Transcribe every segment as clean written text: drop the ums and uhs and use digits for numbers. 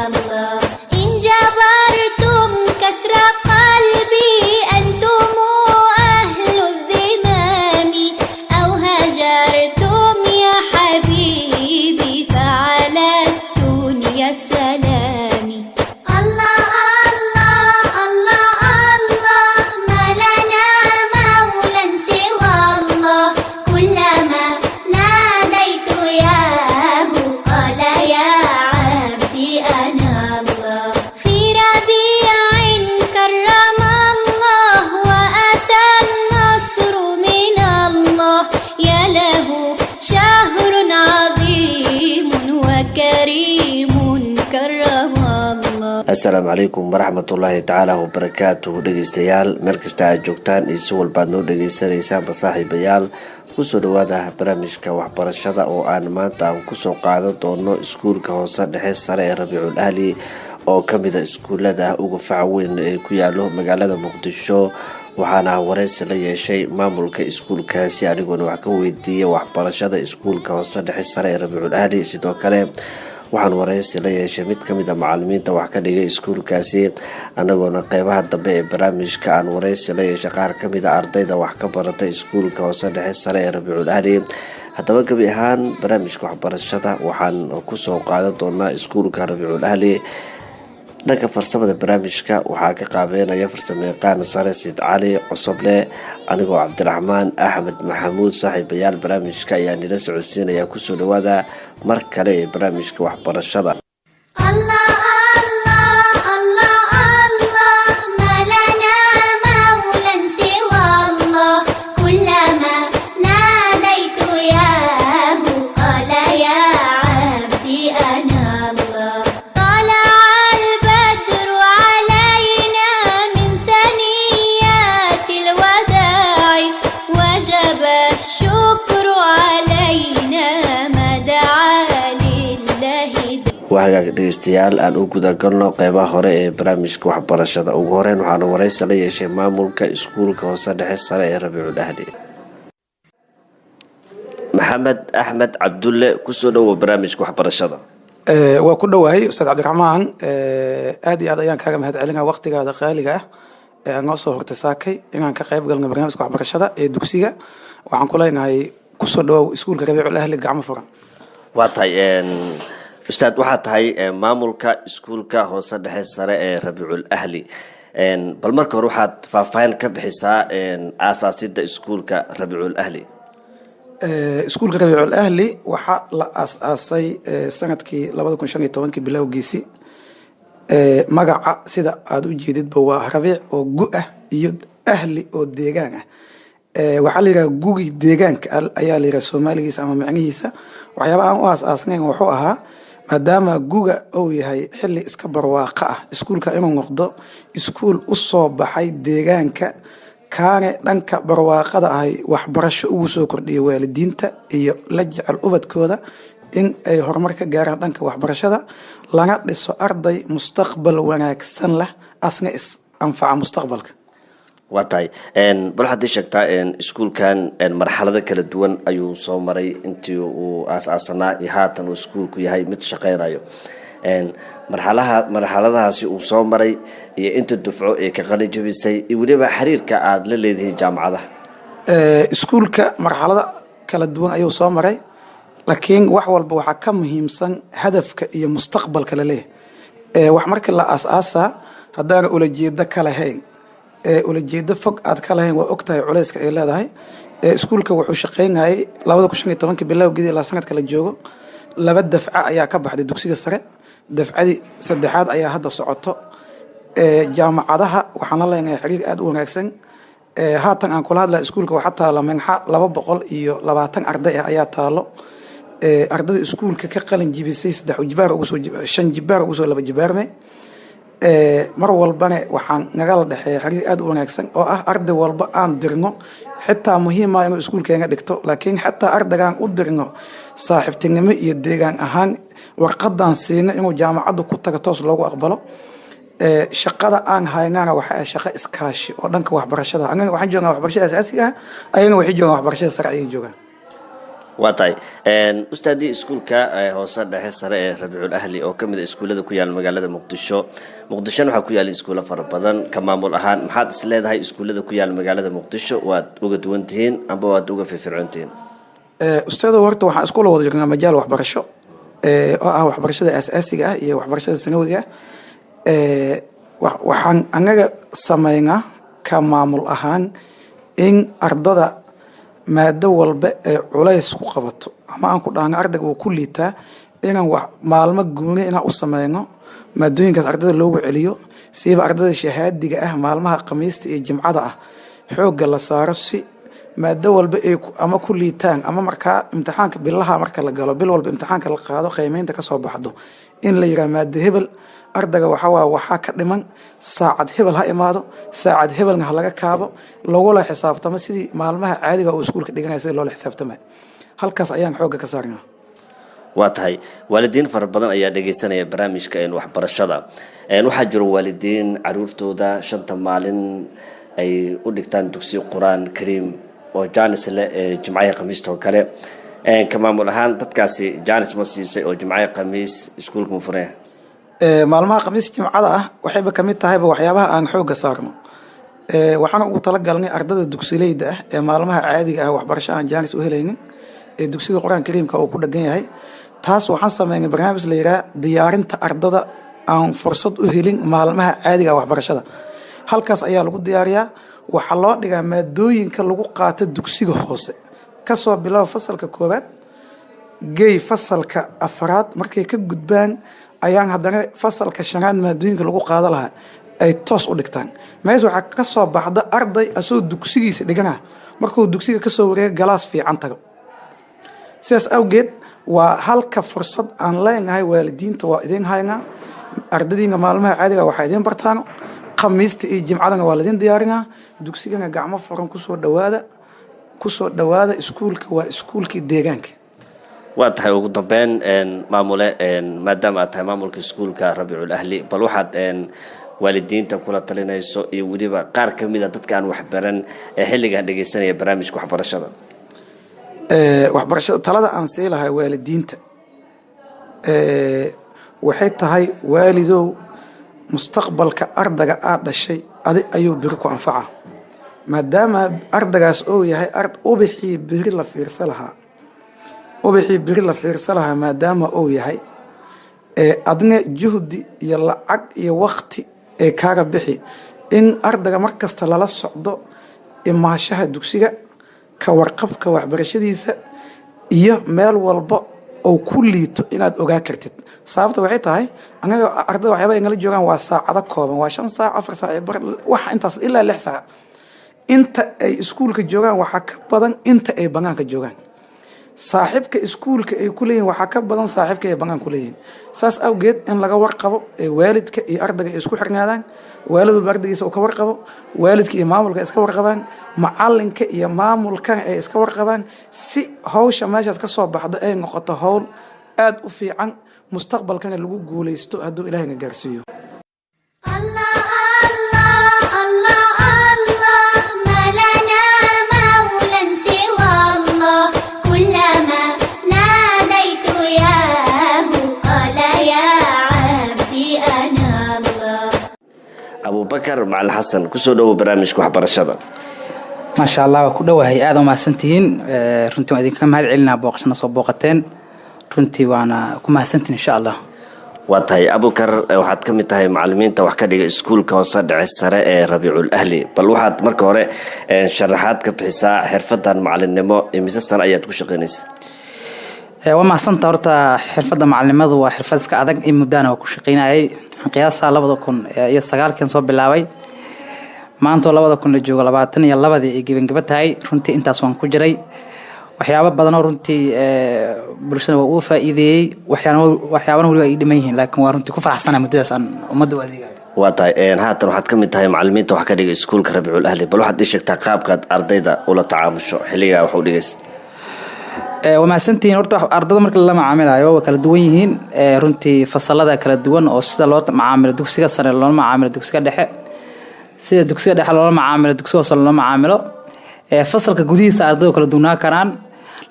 الله. إن جبرتم كسر قلبي أنتم أهل الذمام، أو هجرتم يا حبيبي فعلى الدنيا السلام. الله الله الله الله، ما لنا مولى سوى الله. كلما ناديت ياه قال يا عبدي أنا الله. في ربيع كرم الله وأتى النصر من الله، يا له شهر عظيم وكريم كرم الله. Asalaamu calaykum waraxmatullaahi tacaala wabarakaatuhu. Dhegeystayaal, meel kasta aad joogtaan iyo si walbaad noo dhegeysaneysaan, saaxiibayaal, kusoo dhawaada barnaamijka waxbarashada oo aan maanta aan kusoo qaadan doono iskuulka hoose dhexe sare ee Rabiicul Ahli, oo kamida iskuulada uga faca weyn ee ku yaalo magaalada Muqdisho. Waxaana wareysi la yeeshay maamulka iskuulkaasi, anigoona wax ka weydiiyay waxbarashada iskuulka hoose dhexe sare ee Rabiicul Ahli. Sidoo kale waxaan wareysi la yeeshay mid kamid a macalimiinta wax ka dhigay iskuulkaasi, anagoona qeybaha dambe ee barnaamijka aan wareysi la yeeshay qaar kamid a ardayda wax ka barata iskuulka hoose dhexe sare ee Rabiicul Ahli. Haddaba, gebi ahaan barnaamijka waxbarashada waxaan kusoo qaadan doonaa iskuulka Rabiicul Ahli. Dhanka farsamada barnaamijka waxaa ka qaabeynaya farsamayaqaan sare Siid Cali Cosoble, anigoo Cabdiraxmaan Axmed Maxamuud. Saaxiibayaal, barnaamijka ayaa nila socodsiinaya. Kusoo dhawaada mar kale ee barnaamijka waxbarashada. الله الله الله الله، ما لنا مولى سوى الله. كلما ناديت ياه قال يا عبدي أنا الله. طلع البدر علينا من ثنيات الوداع، وجب الشكر علينا ما دعا لله. Waa hagaag, dhegeystayaal, aan u gudagalno qeybaha hore ee barnaamijka waxbarashada. Ugu horeyn waxaanu wareysi la yeeshay maamulka iskuulka hoose dhexe sare ee Rabiicul Ahli, Maxamed Axmed Cabdulle. Kusoo dhawo barnaamijka waxbarashada. Waa ku dhowahay, Ustaad Cabdiraxmaan. Aad iyo aad ayaan kaaga mahad celinaa waqtigaada qaaliga ah ee aad noo soo hortay saakay inaan ka qayb galno barnaamijka waxbarashada ee dugsiga. Waxaan ku leenahay, kusoo dhawow iskuulka Rabiicul Ahli, gacmo furan. Waa tahay, ustaad. Waxaa tahay maamulka iskuulka hoose dhexe sare ee Rabiicul Ahli. Bal marka hore waxaad faahfaahin ka bixisaa aasaasida iskuulka Rabiicul Ahli. Iskuulka Rabiicul Ahli waxaa la aas-aasay sanadkii 2015-kii bilowgiisi. Magaca sida aada u jeedidba waa rabiic oo gu ah iyo ahli oo deegaan ah. Waxaa la yidhaha gugi deegaanka ayaa la yidhaha soomaaligiisa ama macnihiisa. Waxyaabaha aan u aas-aasnayn wuxuu ahaa, maadaama guga uu yahay xilli iska barwaaqa ah, iskuulka inuu noqdo iskuul u soo baxay deegaanka, kaane dhanka barwaaqada ahay waxbarasho ugu soo kordhiya waalidiinta iyo la jecel ubadkooda in ay horumar ka gaaraan dhanka waxbarashada, lana dhiso arday mustaqbal wanaagsan leh, asna is anfaca mustaqbalka. Waa tahay. Bal waxaad ii sheegtaa, iskuulkan marxalado kala duwan ayuu soo maray intii uu aas-aasanaa iyo haatan uu iskuulku yahay mid shaqeynayo. Marxalaha marxaladahaasi uu soo maray iyo inta dufco ee ka qalin jabisay iyo weliba xiriirka aada la leedihiin jaamacadaha. Iskuulka marxalado kala duwan ayuu soo maray, laakiin wax walba waxaa ka muhiimsan hadafka iyo mustaqbalka laleeyahay. Wax marka la aas-aasaa, haddaana ulajeedo ka lahayn, ulajeedo fog aad ka lahayn, waa ogtahay culeyska ay leedahay. Iskuulka wuxuu shaqeynayay 2015-ka bilowgeedii ilaa sanadka la joogo. Laba dafca ayaa ka baxday dugsiga sare, dafcadii saddexaad ayaa hadda socoto. Jaamacadaha waxaan la leenahay xiriir aada u wanaagsan. Haatan aan kula hadlaya, iskuulka waxaa taala minxa 220 arday ah ayaa taalo. Ardayda iskuulka ka qalin jibisay saddex jibaar ugu soo, shan jibaar ugu soo laba jibaarme. Mar walbana waxaan nagala dhexeeya xiriir aada u wanaagsan oo ah arday walba aan dirno, xitaa muhiima inuu iskuulkeena dhigto, laakiin xataa ardaygaan u dirno saaxiibtinimo iyo deegaan ahaan warqadan siino inuu jaamacadda ku taga toos loogu aqbalo. Shaqada aan haynana waxa ah shaqo iskaashi oo dhanka waxbarashada. Annaga waxaan joognaa waxbarashada asaasiga ah, ayagana waxay joogaan waxbarashada sare ayay joogaan. Waa tahay, ustaadii. Iskuulka hoose dhexe sare ee Rabiicul Ahli oo kamid a iskuullada ku yaala magaalada Muqdisho, Muqdishona waxaa ku yaala iskuulo fara badan, ka maamul ahaan maxaad is leedahay iskuullada ku yaala magaalada Muqdisho waad uga duwan tihiin amba waad uga firfircoon tihiin? Ustaado, horta waxaan iskula wada joognaa majaal waxbarasho oo ah waxbarashada aasaasiga ah iyo waxbarashada sanawiga ah. Waxaan annaga sameynaa ka maamul ahaan in ardada maado walba ee culays ku qabato ama aan ku dhahno ardayga uu ku liitaa, inaan wax maalmo gooni inaan u sameyno maadooyinkaas ardada loogu celiyo, siiba ardada shahaadiga ah, maalmaha Khamiista iyo Jimcada ah xoogga la saaro, si maado walba ay ama ku liitaan ama markaa imtixaanka bilaha marka la galo, bil walba imtixaanka la qaado, qiimeynta kasoo baxdo, in la yiraahdo maado hebel ardayga waxaa waxaa ka dhiman, saacad hebel ha imaado, saacad hebelna ha laga kaabo, lagula xisaabtamo sidii maalmaha caadiga uu iskuulka dhiganaya sidii loola xisaabtamay. Halkaas ayaan xoogga ka saarnaa. Waa tahay. Waalidiin fara badan ayaa dhegeysanaya barnaamijka waxbarashada. Waxaa jiro waalidiin caruurtooda shanta maalin ay u dhigtaan dugsiyo Qur-aan Kariim oo jaanis leh Jimcaha, Khamiista oo kale. Ka maamul ahaan dadkaasi jaanis ma siisay oo Jimcaha, Khamiis iskuulka ma furaya? Maalmaha Khamiis Jimcada ah waxayba kamid tahayba waxyaabaha aan xoogga saarno. Waxaana ugu talagalnay ardada dugsileyda ah ee maalmaha caadiga ah waxbarasho aan jaanis u helaynin ee dugsiga Qur-aan Kariimka uu ku dhagan yahay. Taas waxaan sameynay barnaamij la yidhaha diyaarinta ardada aan fursad u helin maalmaha caadiga ah waxbarashada. Halkaas ayaa lagu diyaariyaa. Waxaa loo dhigaa maadooyinka lagu qaato dugsiga hoose, kasoo bilow fasalka koowaad, gey fasalka afraad. Markay ka gudbaan ayaan haddana fasalka shanaad maadooyinka lagu qaado lahaa ay toos u dhigtaan. Meesha waxaa kasoo baxda arday asagoo dugsigiisa dhigana, markuu dugsiga kasoo wareega galaas fiican tago. Sidaas awgeed waa halka fursad aan leenahay. Waalidiinta waa idiin haynaa, ardadiina maalmaha caadiga waxaa idiin bartaan, Khamiista iyo Jimcadana waa laidin diyaarinaa. Dugsigana gacmo furan kusoo dhawaada, kusoo dhawaada. Iskuulka waa iskuulkii deegaanka. Waa tahay. Ugu dambeyn, maamule, maadaama aad tahay maamulka iskuulka Rabiicul Ahli, bal waxaad waalidiinta kula talinayso iyo weliba qaar ka mid a dadka aan waxbaran ee xilligan dhegeysanaya barnaamijka waxbarashada. Waxbarashada, talada aan sii lahay waalidiinta waxay tahay: waalidow, mustaqbalka ardayga aad dhashay adi ayuu biri ku anfaca, maadaama ardaygaas uu yahay ubixii biri la fiirsa lahaa, ubixii biri la fiirsa lahaa maadaama uu yahay, adna juhdi iyo lacag iyo wakti ee kaaga bixi in ardayga mar kasta lala socdo imaashaha dugsiga, ka warqabka waxbarashadiisa iyo meel walba oo ku liito inaad ogaa kartid. Sababta waxay tahay, anaga ardada waxyaaba ay nala joogaan waa saacado kooban, waa 5 saac, 4 saac iyo bar, wax intaas ilaa 6 saac. Inta ay iskuulka joogaan waxaa ka badan inta ay banaanka joogaan. Saaxiibka iskuulka ay ku leeyihin waxaa ka badan saaxiibka ay banaan ku leeyihin. Saas awgeed in laga warqabo ee waalidka iyo ardayga ay isku xirnaadaan, waalid walba ardaygiisa uu ka warqabo, waalidka iyo maamulka ay iska warqabaan, macalinka iyo maamulkana ay iska warqabaan, si hawsha meeshaas ka soo baxda ay noqoto hawl aada u fiican, mustaqbalkana lagu guuleysto hadduu Ilaahayna gaarsiiyo. الله الله الله الله، ما لنا مولى سوى الله. كلما ناديت ياه قال يا عبدي أنا الله. Abubakar Macalin Xasan, kusoo dhowow barnaamijka waxbarashada. Maasha Allah, waa ku dhowahay. Aada umahadsantihiin. Runtii waan idinka mahad celinaa booqashana soo booqateen. Runtii waana ku mahadsantihin, insha Allah. Waa tahay, Abukar. Waxaad ka mid tahay macalimiinta wax ka dhiga iskuulka hoose dhexe sare ee Rabiicul Ahli. Bal waxaad marka hore sharaxaad ka bixisaa xirfadan macalinimo. Imise sano ayaad ku shaqeynaysa? Waa mahadsanta. Horta xirfadda macalinimadu waa xirfad iska adag. In muddaana waa ku shaqeynayay. Waxaan qiyaasaa 2009-kian soo bilaabay. Maantoo 2022-dii ay gebangeba tahay. Runtii intaas waan ku jiray. Waxyaabo badanoo runtii bulshada waa uu faa'iideeyey, waxyaabana weli waa ii dhiman yihiin, laakiin waa runtii ku faraxsana muddadaas aan ummadda u adeegayo. Waa tahay. Haatan waxaad ka mid tahay macalimiinta wax ka dhiga iskuulka Rabiicul Ahli. Bal waxaad ii sheegtaa qaabkaad ardayda ula tacaamusho xilligaa wax u dhigaysa. Waa mahadsantihiin. Horta ardada marka lala macaamilayo waa kala duwan yihiin. Runtii fasalada kala duwan oo sida loo macaamilo dugsiga sare loola macaamilo dugsiga dhexe, sida dugsiga dhexe loola macaamilo dugsiga hoose loola macaamilo. Fasalka gudihiisa ardaydu kala duwanaa karaan.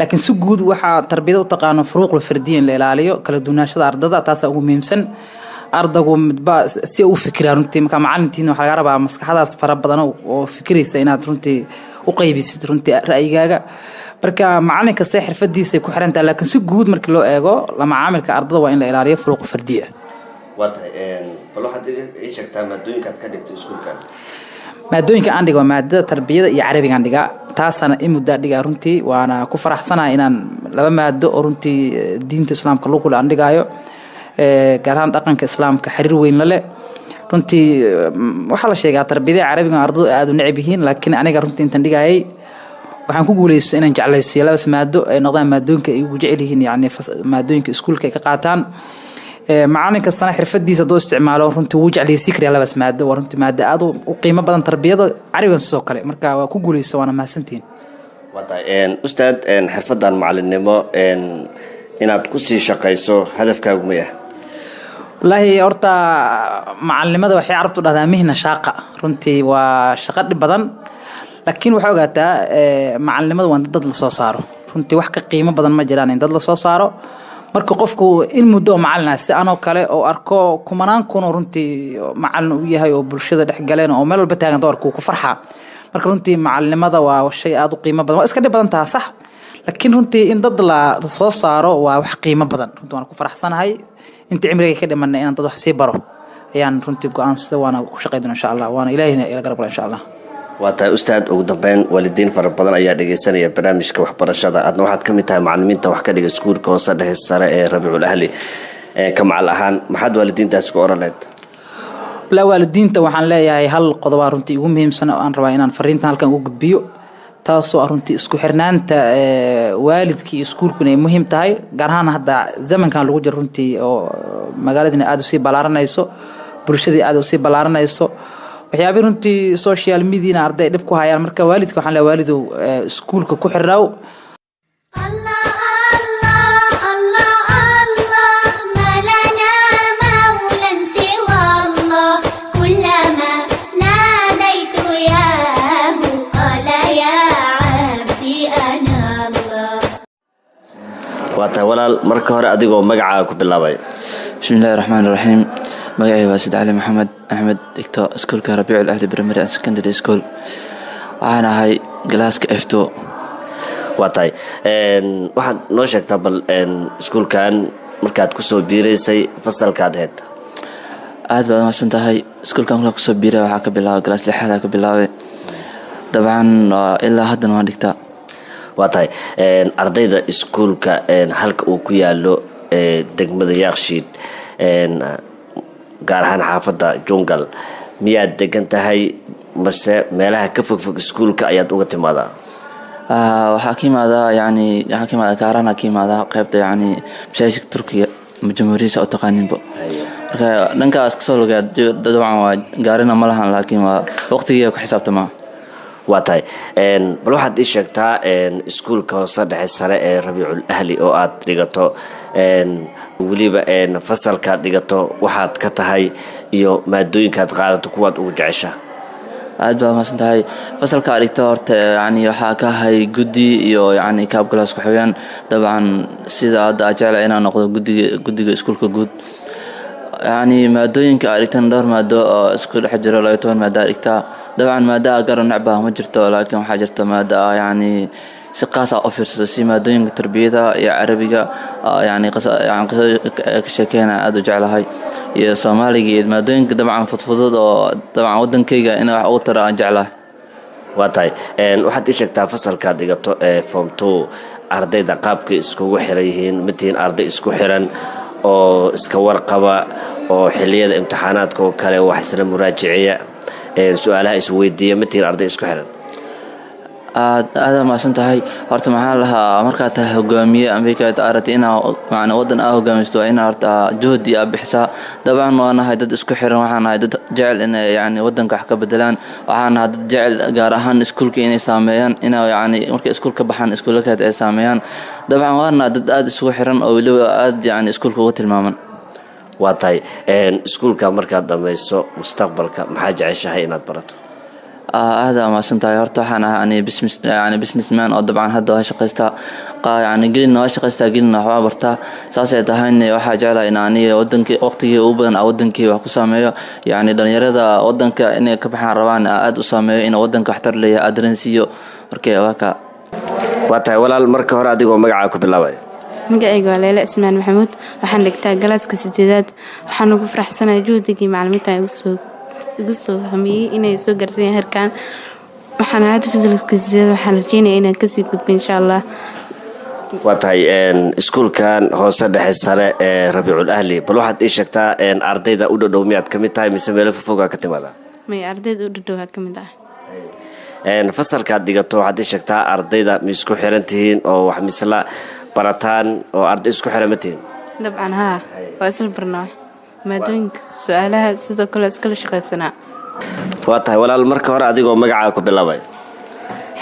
Laakiin si guud waxaa tarbiyada u taqaano furuuqul fardiya in la ilaaliyo kala duwanaashada ardada, taasaa ugu muhiimsan. Ardaygu midba si u fikiraa runtii. Marka macalintiina waxaa laga rabaa maskaxdaas fara badan oo fikiraysa inaad runtii u qaybisid runtii ra'yigaaga. Marka macalin kasta xirfadiisa ay ku xiran tahay, laakiin si guud markii loo eego la macaamilka ardada waa in la ilaaliyo furuuq fardiya. Waa tahay. Bal waxaad ii sheegtaa maadooyinkaad ka dhigto iskuulkan. Maadooyinka aan dhigo waa maadada tarbiyada iyo carabigaan dhigaa, taasana in muddaa dhigaa runtii. Waana ku faraxsanahay inaan laba maado oo runtii diinta islaamka lugule aan dhigaayo, gaar ahaan dhaqanka islaamka xiriir weyn la leh runtii. Waxaa la sheegaa tarbiyada carabiga ardadu aada u neceb yihiin, laakiin aniga runtii intaan dhigayay waxaan ku guuleystay inaan jeclaysiiyo labas maado ay noqdaan maadooyinka ay ugu jecel yihiin, yacni maadooyinka iskuulka ay ka qaataan. Macalin kastana xirfadiisa hadduu isticmaalo runtii wuu jeclaysiin karaa labas maado. Waa runtii maado aada u qiimo badan tarbiyada, carabigan sidoo kale. Marka waa ku guuleysta, waana mahadsantihiin. Waa tahay ustaad. Xirfadan macalinimo inaad kusii shaqayso hadafkaagu ma ah? Wallaahi horta macalinimada waxay carabtu dhahdaa mihna shaaqa, runtii waa shaqo dhib badan, laakiin waxaa ogaataa macalinimada waa in dad la soo saaro. Runtii wax ka qiimo badan ma jiraan in dad la soo saaro. Marka qofku in muddo oo macalin ah si anoo kale oo arko kumanaan kun oo runtii macalin uu yahay oo bulshada dhex galeen oo meel walba taagan, doorka uu ku farxaa. Marka runtii macalinimada waa shay aada u qiimo badan. Waa iska dhib badan taha, sax, laakiin runtii in dad la soo saaro waa wax qiimo badan. Runtii waan ku faraxsanahay inta cimriga ka dhimanay inaan dad wax sii baro ayaan runtii go-aansada, waana ku shaqey doona insha Allah, waana Ilaahina ila garab gala insha Allah. Waa tahay ustaad. Ugu dambeyn, waalidiin fara badan ayaa dhegeysanaya barnaamijka waxbarashada, adna waxaad ka mid tahay macalimiinta wax ka dhiga iskuulka hoose dhexe sare ee Rabiicul Ahli. Ka macal ahaan maxaad waalidiintaas ku oran lahayd? Walaa waalidiinta waxaan leeyahay hal qodobaa runtii ugu muhiimsan oo aan rabaa inaan fariintan halkan ugu gudbiyo, taasoo ah runtii isku xirnaanta waalidka iyo iskuulkuna ay muhiim tahay, gaar ahaan hadda zamankan lagu jiro runtii oo magaaladina aada usii ballaaranayso, bulshadii aada usii ballaaranayso, waxyaabihii runtii social mediana arday dhib ku hayaan. Marka waalidka waxaan leeyahay, waalidow, iskuulka ku xirnaaw. الله الله الله الله، ما لنا مولى سوى الله، كلما ناديت ياه قال يا عبدي أنا الله. Waa tahay walaal. Marka hore adigoo magacaaga ku bilaabay. Bismi illaahi raxmaan raxiim. Magacay waa Said Cali Maxamed Axmed, dhigto iskuulka Rabiicul Ahli Primary and Secondary School. Waxaan ahay galaaska F2. Waa tahay. Waxaad noo sheegtaa bal iskuulkan markaad kusoo biiraysay fasalkaad ahayd? Aad baad umahadsan tahay. Iskuulkan markaa kusoo biiray waxaa ka bilaabay galaas lixaad ka bilaabay, dabcan ilaa haddana waan dhigtaa. Waa tahay. Ardayda iskuulka halka uu ku yaalo degmada Yaaqshiid, gaar ahaan xaafadda Jungal, miyaad degan tahay mase meelaha ka fogfog iskuulka ayaad uga timaadaa? Waxaa ka imaadaa, yani waxaa ka imaadaa Kaarana, ka imaadaa qaybta yani masaajidka Turkiga ama Jamhuuriyadda u taqaaninbo. Marka dhankaas kasoo lugaa dabcan, waa gaarina ma lahan, laakiin waa waqtigii ku xisaabtamaa. Waa tahay. Bal waxaad ii sheegtaa iskuulka hoose dhexe sare ee Rabiicul Ahli oo aad dhigato, weliba fasalkaad dhigato waxaad ka tahay iyo maadooyinkaad qaadato kuwaad ugu jeceshaa. Aad baa mahadsan tahay. Fasalka dhigto horta yani waxaa ka ahay guddi iyo yani kaab galaas ku-xigeen. Dabcan sida hadda aa jecla inaan noqdo guddiga iskuulka guud. Yani maadooyinka aa dhigtan dhowr maado oo isku dhex jiro, 12 maado aa dhigtaa. Dabcan maado aa garan necbah ma jirto, laakiin waxaa jirta maado aa yani si qaas ah u fiirsato, si maadooyinka tarbiyada iyo carabiga, yani qiso ka sheekeyna aada u jeclahay, iyo soomaaliga iyo maadooyinka dabcan fudfudud oo dabcan wadankayga ina wax ugu tara aan jeclahay. Waa tahay. Waxaad ii sheegtaa fasalkaad dhigato ee form 2 ardayda qaabkay iskugu xiran yihiin. Ma tihiin arday isku xiran oo iska warqaba oo xiliyada imtixaanaadka oo kale wax isla muraajaceeya, su-aalaha isweydiiya? Ma tihiin arday isku xiran? Aad aada mahadsan tahay. Horta maxaa lahaa, markaad tahay hogaamiye ambikaad aragtay inaa macna wadan aa hogaamisto, waa inaa horta juhdi aa bixisaa. Dabcan waa nahay dad isku xiran. Waxaan nahay dad jecel inay yani wadanka wax ka bedelaan. Waxaan nahay dad jecel gaar ahaan iskuulka inay saameeyaan, inay yani markay iskuulka baxaan iskuulla kaleet ay saameeyaan. Dabcan waa nahay dad aada isugu xiran oo weliba aada yani iskuulka uga tilmaaman. Waa tahay. Iskuulka markaad dhammayso mustaqbalka maxaa jeceshahay inaad barato? Aada mahadsan tahay. Horta waxaan ahaa ani business, yani businessman, oo dabcan hadda waa shaqaystaa, yani gelina waa shaqaystaa, gelina waxbaa bartaa. Saasay tahayna waxaa jeclahay in aniga wadankii waqtigii ugu badan aan wadankii wax ku saameeyo, yani dhalinyarada wadanka inay ka baxaan rabaan aada u saameeyo, in wadanka waxtar leeyahay aad dareensiiyo. Marka waa ka. Waa tahay walaal, marka hore adigoo magacaa ku bilaabaya. Magacayga waa Leyle Ismaan Maxamuud, waxaan dhigtaa galaaska sideedaad. Waxaan ugu faraxsanahay juhdigii macalimiinta igu soo hamiyey inay soo gaarsiiyeen heerkan. Waxaan hadda fasalka sideedaad, waxaan rajeynaya inaan kasii gudbo, insha Allah. Waa tahay, iskuulkan hoose dhexe sare ee Rabiicul Ahli, bal waxaad ii sheegtaa ardayda u dhodhow miyaad ka mid tahay mise meelo fofogaa ka timaada? May, ardayda u dhadhowaa ka mid ah. Fasalkaad dhigato waxaad ii sheegtaa ardayda ma isku xiran tihiin oo wax misla barataan oo arday isku xiran ma tihiin? Dabcan haa, waa isla barnaa maadooyinka, su-aalaha, sidoo kale iskala shaqaysanaa. Waa tahay walaal, marka hore adigoo magacaa ku bilaabay.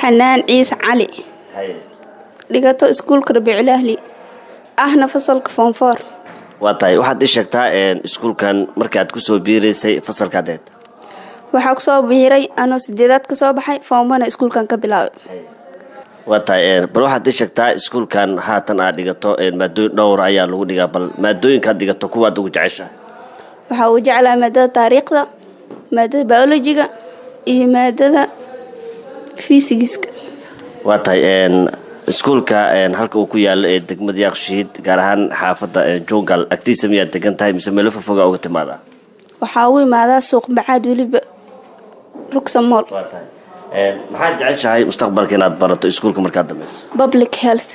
Xanaan Ciise Cali, dhigato iskuulka Rabiicul Ahli, ahna fasalka form four. Waa tahay, waxaad ii sheegtaa iskuulkan markaad kusoo biiraysay fasalkaad ahayd? Waxaa kusoo biiray anoo sideedaad ka soo baxay, form one iskuulkan ka bilaabay. Waa tahay, bal waxaad ii sheegtaa iskuulkan haatan aad dhigato maadooyin dhowr ayaa lagu dhigaa, bal maadooyinkaad dhigato kuwaad ugu jeceshahay? Waxaa uu jeclaa maadada taariikhda, maadada biolojiga iyo maadada fiisigiska. Waa tahay, iskuulka halka uu ku yaalo ee degmada Yaaqshiid, gaar ahaan xaafadda Jungal agtiisa, miyaad degan tahay mise meelo fofoga uga timaada? Waxaa u imaadaa Suuq Bacaad, weliba Rugsa Mall. Waa tahay, maxaad jeceshahay mustaqbalka inaad barato iskuulka markaad dhamayso? Public health.